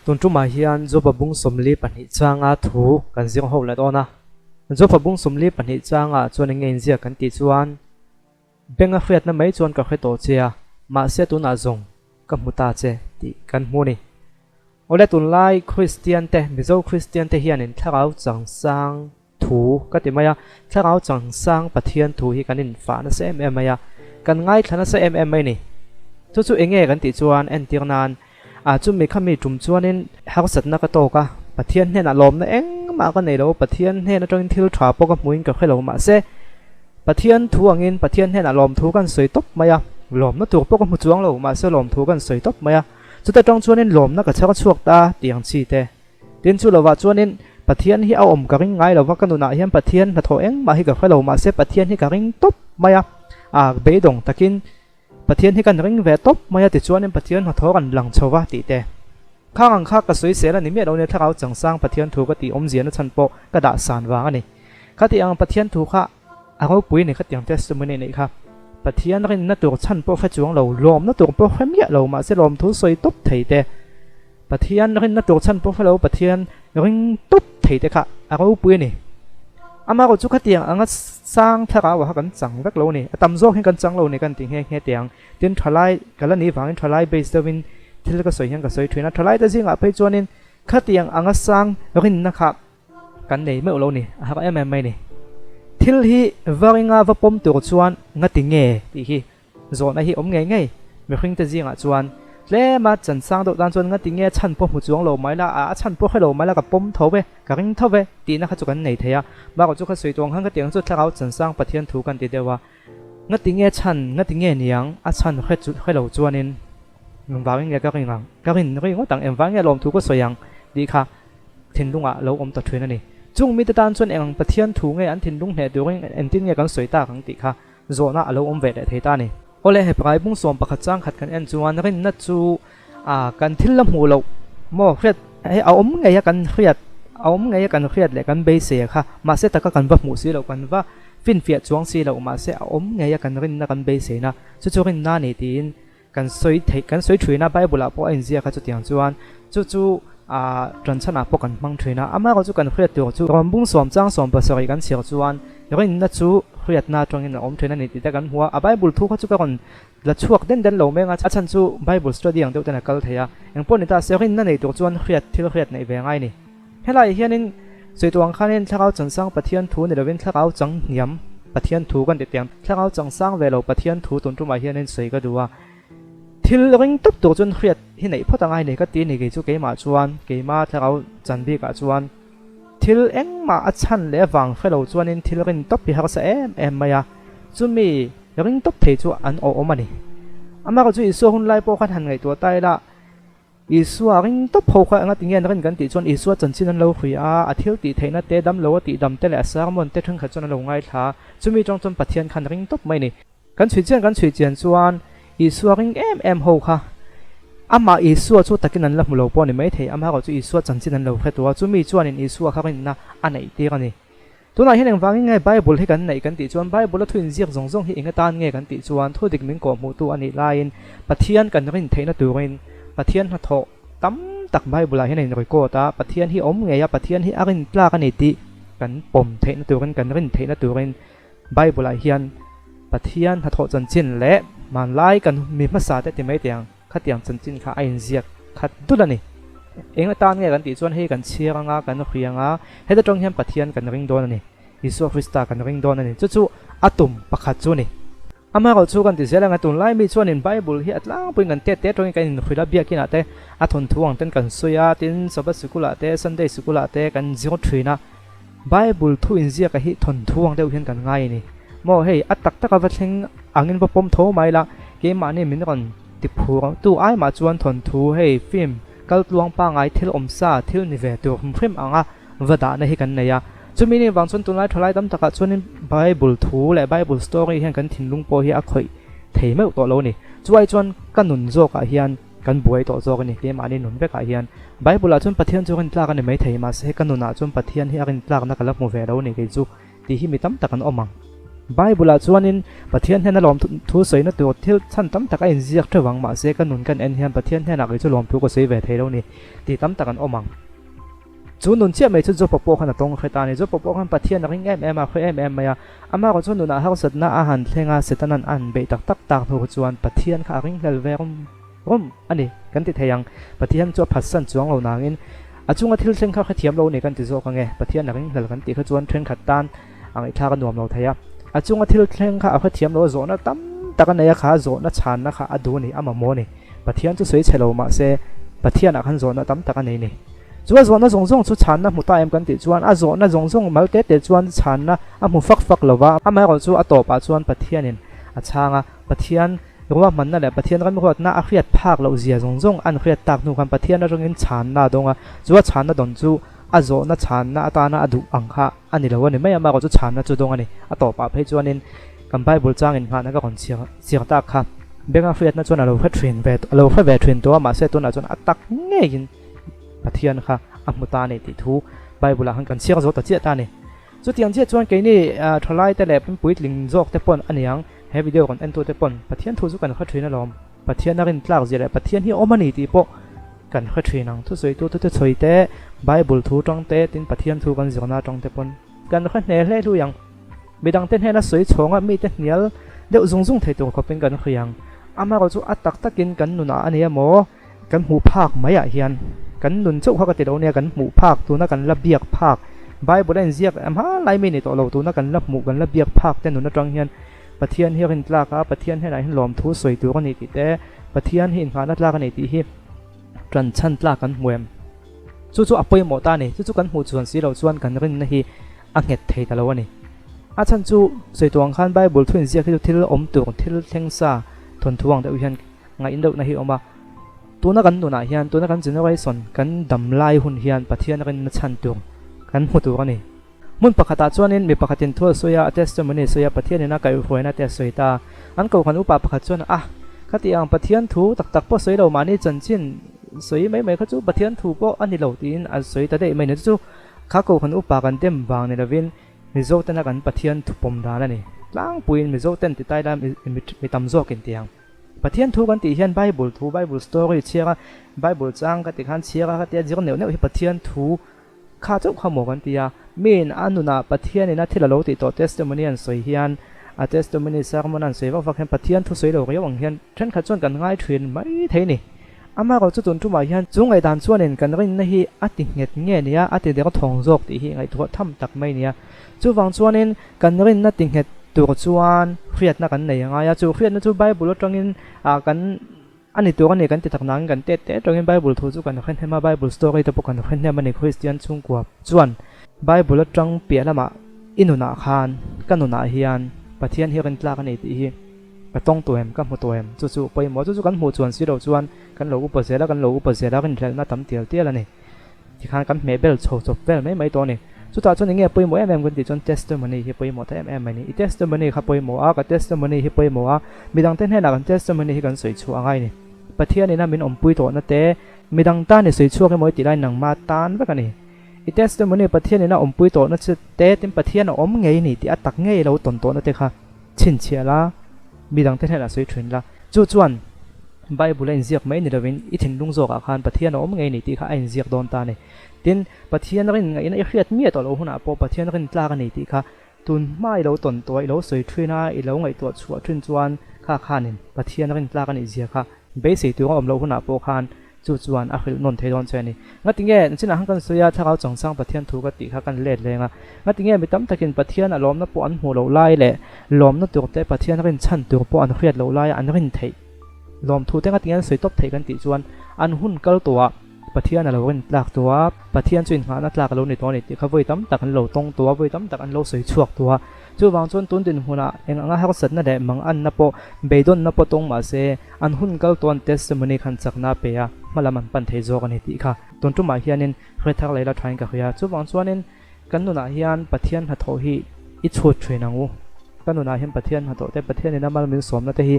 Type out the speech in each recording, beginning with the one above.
Tun tumah hian Joba bung 42 changa thu kan zir ho leh dawn a. Joba bung 42 changah chuan eng nge inziak kan tih chuan, Benga hriatna mai chuan ka hre tawh che a, mahse tunah zawng ka hmu ta che tih kan hmu a ni. Awle tunlai Kristian te, Mizo Kristian te hianin thlarau changsang thu ka ti mai a, thlarau changsang Pathian thu hi kan infah nasa em em mai a, kan ngaithla nasa em em mai ni. Chu chu enge kan tih chuan entir nan a chumi khami tum chuanin harsatna ka tawk a, Pathian hnenah lawmna engmah ka nei lo, Pathian hnen atangin thil tha pawh ka hmuin ka hre lo mahse Pathian thu angin Pathian hnenah lawm thu kan sawi tawp mai a, lawmna tur pawh ka hmu chuang lo mahse lawm thu kan sawi tawp mai a, chuta tang chuanin lawmna ka chhar chhuak ta tih ang chi te. Tin chu lovah chuanin Pathian hi a awm ka ring ngai lova ka nunah hian Pathian hnathawh engmah hi ka hre lo mahse Pathian hi ka ring tawp mai a, a beidawng takin Pathian hi kan ring ve tawp mai a tichuanin Pathian hnathawh kan lang chho va tih te. Khang ang kha ka sawi sel a ni miah lo nia thlarau changsang Pathian thu ka tih awmzia na chhan pawh ka dah san vang a ni. Khati ang Pathian thu kha a ropui a ni khatiang testimony a neih kha. Pathian rinna tur chhan pawh hre chuang lo, lawmna tur pawh hre miah lo mahse lawmthu sawi tawp thei te. Pathian rinna tur chhan pawh hre lo Pathian ring tawp thei te kha a ropui a ni. Amaherawh chu khatiang anga sang thlarau ah kha kan chang vek lo a ni. A tam zawk hian kan chang lo a ni kan ti nghe nghe teh ang. Tin thalai ka la nih vangin thalai base deuhin thil ka sawi hian ka sawi thin a. Thalai te zingah phei chuanin khatiang anga sang rinna kha kan nei meuh lo a ni. A har em em mai a ni. Thil hi va ringa va pawm tur chuan ngati nge tih hi Zawhna hi awm ngei ngei mihringte zingah chuan tlema chan sang deuh tan chuan ngati nge chhan pawh hmu chuang lo mai la, a chhan pawh hre lo mai la ka pawm tho ve, ka ring tho ve tihna kha chu kan nei thei a. Bakah chu kha sawi tuang khan ka tih ang chu thlarau chan sang Pathian thu kan ti deuh a, ngati nge chhan, ngati nge niang a chhan hre chu hre lo chuanin engvangin nge ka ring ang, ka rin ri ngawt ang, engvangin nge lawmthu ka sawi ang tih kha thinlungah lo awm ta thin a ni. Chung mite tan chuan eng ang Pathian thu nge an thinlung hneh turin engtin nge kan sawi tak ang tih kha Zawhna a lo awm ve leh thei ta a ni. Awle, Hebrai bung 11 chang khat kan en chuan rinna chu a kan thil la hmuh loh maw hriat hei a awm ngei a kan hriat a awm ngei a kan hriat leh kan beisei a kha mahse taka kan va hmuh si loh kan va finfiah chuang si loh mahse a awm ngei a kan rinna kan beiseina chu chu rinna a ni tiin Kan sawi theih, kan sawi thin a, Bible ah pawh a inziak a chutiang chuan chu chu ah tanchhan ah pawh kan hmang thin a, amaherawh chu kan hriat tur chu rawn bung sawm chang 70 kan chhiar chuan rinna chu hriatna atangin a awm thin a ni tih te kan hmu a, a Bible thu kha chu ka rawn la chhuak den den lo meng a, a chhan chu Bible study ang deuh ten a kal thei a, engpawh ni ta se rinna nei tur chuan hriat thil hriat neih ve ngai a ni. Helaiah hianin sawi tawh ang khanin Thlarau Changsang Pathian thu ni lovin Thlarau Changhniam Pathian thu kan ti tiang. Thlarau Changsang ve lo Pathian thu tun tumah hianin sawi ka duh a. Thil ring tawp tur chuan hriat hi neih phawt angai ni ka ti ni kei chu keimah chuan keima Thlarau chan bikah chuan thil engmah a chhan leh avang hre lo chuanin thil rin tawp hi harsa em em mai a. Chumi ring tawp thei chu an awh awm a ni. Amaherawhchu chu Isua hun lai pawh khan han ngaihtuah ta ila. Isua ring tawp ho kha enga tinge an rin kan tih chuan Isua chanchin an lo hrui a, a thil tih theihna te, damlo a tih dam te leh a sermon te thenkhat chuan an lo ngaithla a, chumi tawng chuan Pathian khan ring tawp mai a ni. Kan chhui chian kan chhui chian chuan Isua ring em em ho kha amah Isua chu takin an la hmu lo pawh a ni maithei, amaherawh chu Isua chanchin an lo hre tawh a, chumi chuanin Isua kha rinna a neih tir a ni. Tunah hian engvangin nge Bible hi kan neih kan tih chuan Bible a thu inziak zawng zawng hi eng atan nge kan tih chuan thu dik min kawhhmuhtu a nih laiin Pathian kan rin theihna turin Pathian hnathawh tam tak Bible ah hian a in record a, Pathian hi awm ngei a, Pathian hi a rin tlak a ni tih kan pawm theihna turin kan rin theihna turin Bible ah hian Pathian hnathawh chanchin leh hmanlai kan mi hmasa te ti mai teh ang. Khatiang chanchin kha a inziak khat dul a ni. Eng atan nge kan tih chuan hei kan chhiar anga kan hui anga heta tawng hian Pathian kan ring dawn a ni. Isua Krista kan ring dawn a ni. Chu chu a tum pakhat chu a ni. Amaherawh chu kan ti zel anga tunlai mi chuanin Bible hi a tlangpuiin kan tet te tawngin kan inhrilh a, biakinah te a thawnthu ang ten kan sawi a, tin Sabbath sikulah te Sunday sikulah te kan zir thin a. Bible thu inziaka hi thawnthu ang deuh hian kan ngai a ni. Maw hei a tak taka va thleng angin va pawm tho mai la, keimahni min rawn ti phur ang. Tu ai mah chuan thawnthu hei film kal tluang pangai thil awm sa thil ni ve tur hrim hrim anga va dahna hi kan nei a. Chumi ni vang chuan tunlai thalai tam takah chuanin Bible thu leh Bible story hian kan thinlung pawh hi a khawih thei meuh tawh lo a ni. Chuai chuan ka nun zawkah hian Kan buai tawh zawk a ni, keimahni nun vekah hian. Bible-ah chuan Pathian chu rintlak a ni maithei, mahse ka nunah chuan Pathian hi a rintlakna ka la hmu ve lo a ni kei chu, tih hi mi tam tak an awm ang. Bible ah chuanin Pathian hnena lawmthu sawina tur thil chhan tam tak a inziak theuh ang, mahse ka nun kan en hian Pathian hnenah kei chu lawmthu ka sawi ve thei lo ni tih tam tak an awm ang. Chu nun chiah mai chu Jopa pawh khan a tawng hre ta a ni. Jopa pawh khan Pathian a ring em em a, a hre em em mai a. Amaherawh chu nunah harsatna a han thleng a, Setana'n a han beih tak tak tak hnu chuan Pathian kha a ringhlel ve rum rum a ni kan ti thei ang. Pathian chu a phatsan chuang lo nangin a chunga thil thleng kha hrethiam lo a ni kan ti zawk ange. Pathian a ringhlel kan tih kha chuan thenkhat tan a ngaihthlak a nuam lo thei a. A chunga thil thleng kha a hrethiam lo a, zawhna tam tak a nei a, kha zawhna chhanna kha a duh a ni, a mamawh a ni. Pathian chu sawi chhe lo mahse Pathianah khan zawhna tam tak a nei a ni. Chu a zawhna zawng zawng chu chhanna hmu ta em kan tih chuan a zawhna zawng zawng mal te te chuan chhanna a hmu fak fak lo va, amaherawh chu a tawpah chuan Pathianin a chhang a, Pathian ruahmanna leh Pathian ramruatna a hriat phak loh zia zawng zawng an hriat tak hnu khan Pathian atangin chhanna a dawng a, chu a chhanna dawn chu a zawhna chhanna atana a duh ang kha a ni lo a ni mai, amaherawh chu chhanna chu dawng a ni. A tawpah phei chuanin kan Bible changin nghahna ka rawn chhiar chhiar tak kha benga hriatna chuan a lo hre thin ve a lo hre ve thin tawh a, mahse tunah chuan a tak ngeiin Pathian kha a hmu ta a ni tih thu Bible ah khan kan chhiar zo ta chiah ta a ni. Chutiang chiah chuan keini thalai te leh puitling zawk te pawn a niang he video kan en tu te pawn Pathian thu chu kan hre thin alawm. Pathian a rin tlak zia leh Pathian hi a awm a ni tih pawh kan hre thin ang. Thusawi tu te thusawi te, Bible thu tang te tin Pathian thu kan zirna atang te pawn kan hre hle hle hlui ang. Midang te hnena sawi chhawnga mite hnial deuh zung zung thei tur khawpin kan hre ang. Amaherawhchu chu a tak takin kan nunah a nia maw? Kan hmuh phak maiah hian kan nun chauh kha ka ti lo nia, kan hmuh phak tuna kan la biak phak, Bible a inziak em ha lai mi ni tawh lo, tuna kan la hmuh kan la biak phak te nun atang hian Pathian hi a rin tlak a, Pathian hnenah hian lawmthu sawi tur a ni tih te, Pathian hi innghahna tlak a ni tih hi tan chhan tlak kan hmu em? Chu chu a pawimawh ta a ni, chu chu kan hmuh chuan si loh chuan kan rinna hi a nghet thei ta lo a ni. A chhan chu sawi tuang khan Bible thu inziak hi chu thil awm tur, thil thleng sa thawnthu ang deuh hian ngaih deuhna hi a awm a, tuna kan nunah hian, tuna kan generation, kan dam lai hun hian Pathian rinna chhan tur kan hmu tur a ni. Hmun pakhatah chuanin mi pakhatin thu a sawi a, a testimony a sawi a, Pathianin a kaihhruaina te a sawi ta a. An kohhran upa pakhat chuan, Ah, khati ang Pathian thu tak tak pawh sawi lo, mahni chanchin sawi mai mai kha chu Pathian thu pawh a ni lo tiin a sawi ta daih mai ni. Chu chu kha kohhran upa kan dem vang ni lovin Mizo tena kan Pathian thu pawm dan a ni. Tlangpuiin Mizo ten ti tai la mi tam zawkin ti ang. Pathian thu kan tih hian Bible thu, Bible story chhiar a, Bible chang ka ti khan chhiar a, ka tia zir neuh neuh hi Pathian thu kha chauh kha maw kan ti a. Miin a nunah Pathianin a thil a lo tih tawh testimony an sawi hian, a testimony sermon an sawi vak vak hian Pathian thu sawi lo riau ang hian thenkhat chuan kan ngai thin mai thei a ni. Amaherawh chu tun tumah hian chu ngaihdan chuanin kan rinna hi a ti nghet nge nia, a ti der thawng zawk tih hi ngaihtuah tham tak mai nia. Chuvang chuanin kan rinna ti nghet tur chuan hriatna kan nei a ngai a, chu hriatna chu Bible atangin ah kan a ni tur a ni kan ti tak nangin kan tet te atangin Bible thu chu kan hre hnem a, Bible story te pawh kan hre hnem a ni Kristian chhungkua chuan Bible atang piah lamah i nunah khan ka nunah hian Pathian hi rintlak a ni tih hi ka tawng tawh em ka hmu tawh em chu chu pawimawh chu chu kan hmuh chuan si loh chuan kan lo upa zel a kan lo upa zel a rinhlelhna tam tial tial a ni. Tikhan kan hmeh bel chho chawp vel mai mai tawh a ni. Chutah chuan enge pawimawh em em kan tih chuan testimony hi pawimawh ta em em mai a ni. I testimony kha pawimawh a, ka testimony hi pawimawh a, midangte hnenah kan testimony hi kan sawi chhuah a ngai a ni. Pathianin a min awmpui tawhna te, midang tan i sawi chhuak emaw i tih lai nangma tan vek a ni. I testimony Pathianin a awmpui tawhna che te, tin Pathian a awm ngei ni tih a tak ngei lo tawn tawhna te kha chhinchhiah la, midangte hnenah sawi thin la. Chu chuan Bible a inziak mai ni lovin i thinlung zawkah khan Pathian a awm ngei ni tih kha a inziak dawn ta a ni. Tin, Pathian rin ngaihna i hriat miah tawh loh hunah pawh Pathian rin tlak a ni tih kha tun hma i lo tawn tawh a, i lo sawi thin a, i lo ngaihtuah chhuah thin chuan kha khanin Pathian rin tlak a nih zia kha beisei tur a awm loh hunah pawh khan Chu chuan a hrilh nawn thei dawn che a ni. Ngatinge, chinah khan kan sawi a, thlarau changchang Pathian thu ka tih kha kan let leng a. Ngatinge mi tam takin Pathian a lawmna pawh an hmuh loh lai leh lawmna tur te Pathian rin chhan tur pawh an hriat loh laia an rin theih lawmthu te ngatinge an sawi tawp theih kan tih chuan an hun kal tawhah Pathian a lo rin tlak tawh a, Pathian chu innghahna tlak a lo ni tawh a ni tih kha vawi tam tak an lo tawng tawh a, vawi tam tak an lo sawi chhuak tawh a. Chuvang chuan tun dinhmunah eng anga harsatna leh manganna pawh beidawnna pawh tawng mah se, an hun kal tawn testimony khan chakna a pe a, hmalam an pan thei zawk a ni tih kha tun tumah hianin hre thar leh la thain ka hria. Chuvang chuanin kan nunah hian Pathian hnathawh hi i chhut thin ang u. Kan nunah hian Pathian hnathawh te, Pathianin a mal min sawmna te hi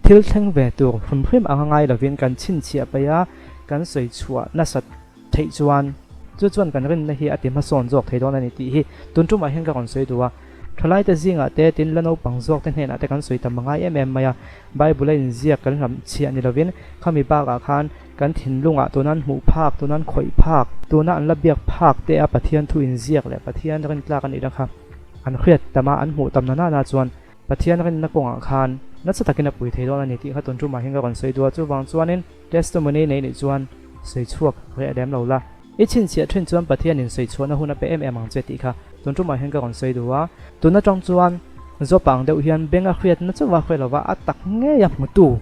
thil thleng ve tur hrim hrim anga ngai lovin kan chhinchhiah paih a, kan sawi chhuah nasat theih chuan chu chuan kan rinna hi a ti hmasawn zawk thei dawn a ni tih hi tun tumah hian ka rawn sawi duh a. Thalaite zingah te tin la naupang zawk te hnenah te kan sawi tam a ngai em em mai a, Bible a inziak kan hlam chhiah ni lovin khami bakah khan kan thinlungah tuna an hmuh phak, tuna an khawih phak, tuna an la biak phak te a Pathian thu inziak leh Pathian rintlak a nih la kha an hriat tam a, an hmuh tam na nana chuan Pathian rinna kawngah khan nasa takin a pui thei dawn a ni tih kha tun tumah hian ka rawn sawi duh a, chuvang chuanin testimony nei nih chuan sawi chhuak reh lem lo la. I chhinchhiah thin chuan Pathianin sawi chhuahna hun a pe em em ang che tih kha tun tumah hian ka rawn sawi duh a. Tun atang chuan Zawpa ang deuh hian beng a hriatna chauh a hre lova a tak ngei a hmutu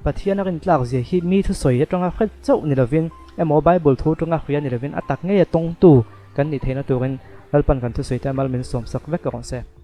Pathian a rintlak zia hi mi thusawi atanga hre chauh ni lovin emaw Bible thu atanga hria ni lovin a tak ngei a tawngtu kan nih theihna turin Lalpan kan thusawi te mal min sawmsak vek rawh se.